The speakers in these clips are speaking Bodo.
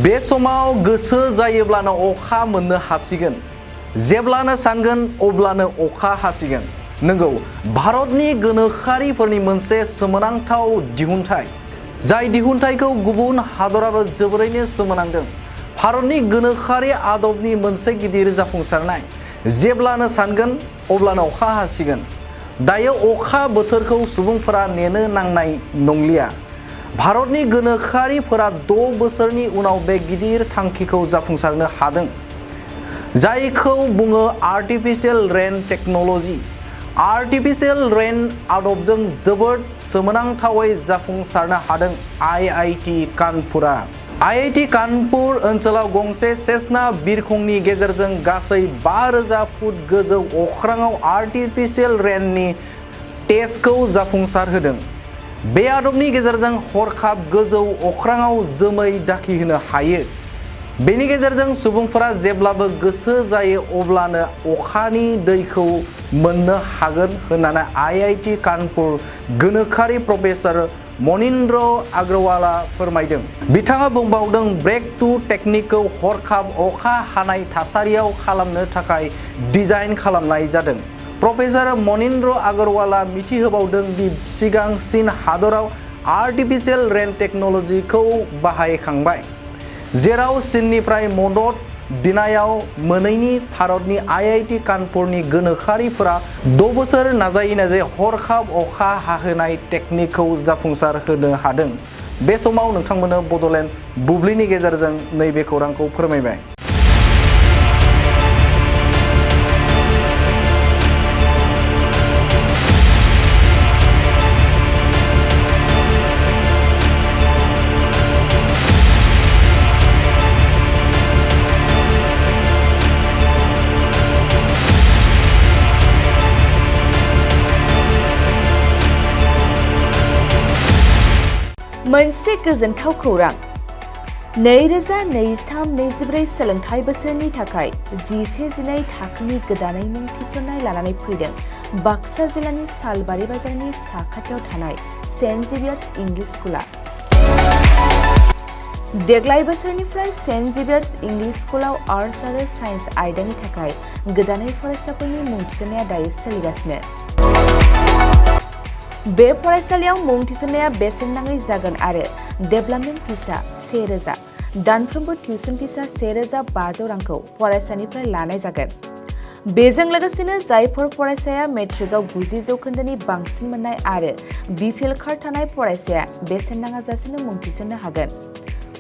बे समाव गोसो जायोब्लानो अखा मोननो हासिगोन, जेब्लानो सानगोन अब्लानो अखा हासिगोन। नंगौ, भारतनि गोनोखोआरिफोरनि मोनसे सोमोनांथाव दिहुनथाय, जाय दिहुनथायखौ गुबुन हादराबो जोबोरैनो सोमोनांदों। भारतनि गोनोखोआरि आदबनि मोनसे गिदिर जाफुंसारनाय। जेब्लानो सानगोन अब्लानो अखा हासिगोन। दायो अखा बोथोरखौ सुबुंफोरा नेनो नांनाय नंलिया। भारतनि गोनोखोआरिफोरा 6 बोसोरनि उनाव बे गिदिर थांखिखौ जाफुंसारनो हादों, जायखौ बुङो आर्टिफिशियेल रेन टेक्न'ल'जि। आर्टिफिशियेल रेन आदबजों जोबोद सोमोनांथावै जाफुंसारनो हादों आईआईटी कानपुरा। आईआईटी कानपुर ओनसोलाव गंसे सेसना बिरखंनि गेजेरजों गासै 5000 फुट गोजौ अख्राङाव आर्टिफिशियेल रेननि टेस्टखौ जाफुंसारहोदों। बे आदबनि गेजेरजों हरखाब गोजौ अख्राङाव जोमै दाखिहोनो हायो। बेनि गेजेरजों सुबुंफोरा जेब्लाबो गोसो जायो अब्लानो अखानि दैखौ मोननो हागोन होननानै आईआईटी कानपुर गोनोखोआरि प्रफेसार मनिन्द्र अग्रवालआ फोरमायदों। बिथाङा बुंबावदों, ब्रेकथ्रु टेकनिकखौ हरखाब अखा हानाय थासारियाव खालामनो थाखाय डिजाइन खालामनाय जादों। प्रफेसार मनिन्द्र अग्रवालआ मिथिहोबावदों दि सिगां चीन हादराव आर्टिफिशियेल रेन टेक्न'ल'जिखौ बाहायखांबाय, जेराव चीननिफ्राय मदद बिनायाव मोनैनि भारतनि आईआईटी कानपुरनि गोनोखोआरिफोरा 6 बोसोर नाजायै हरखाब अखा हाहोनाय टेकनिकखौ जाफुंसार होनो हादों। बे समाव नोंथांमोननो बड'लेण्ड बुब्लिनि गेजेरजों नैबे खौरांखौ फोरमायबाय। मोनसे गोजोनथाव खौरां। 2023-24 सोलोंथाइ बोसोरनि थाखाय 11-12 थाखोनि गोदानै मुं थिसननाय लानानै फैदों बाक्सा जिल्लानि सालबारि बाजारनि साखाथियाव थानाय सेन्ट जेभियार्स इंलिश स्कुला। देग्लाय बोसोरनिफ्राय सेन्ट जेभियार्स इंलिश स्कुलाव आर्ट्स आरो साइन्स आयदानि थाखाय गोदानै फरायसाफोरनि मुं थिसननाया दायो सोलिगासिनो। बे फरायसालियाव मुं थिसननाया बेसेन नाङै जागोन आरो डेभेलपमेन्ट फिसा 1000, दानफ्रोमबो टिउसन फिसा 1500 रांखौ फरायसानिफ्राय लानाय जागोन। बेजों लोगोसेनो जायफोर फरायसाया मेट्रिकआव 90 जौखोन्दोनि बांसिन मोननाय आरो बिपिएल कार्ड थानाय फरायसाया बेसेन नाङाजासेनो मुं थिसननो हागोन।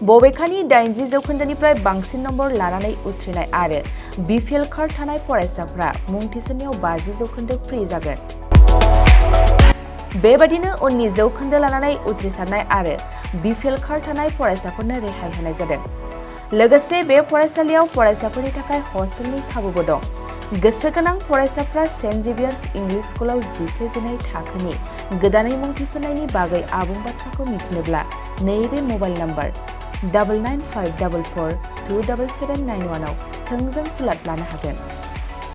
बबेखानि 80 जौखोन्दोनिफ्राय बांसिन नम्बर लानानै उथ्रिनाय आरो बिपिएल कार्ड थानाय फरायसाफ्रा मुं थिसननायाव 50 जौखोन्दो फ्रि जागोन। बेबादिनो उननि जौखोन्दो लानानै उथ्रिसारनाय आरो बिपिएल कार्ड थानाय फरायसाफोरनो रेहाय होनाय जादों। लोगोसे बे फरायसालियाव फरायसाफोरनि थाखाय हस्टेलनि खाबुबो दं। गोसो गोनां फरायसाफ्रा सेन्ट जेभियार्स इंलिश स्कुलाव 11-12 थाखोनि गोदानै मुं थिसननायनि बागै आबुं बाथ्राखौ मिथिनोब्ला नैबे मबाइल नम्बर 9954427791 आव थोंजों सुलाद लानो हागोन।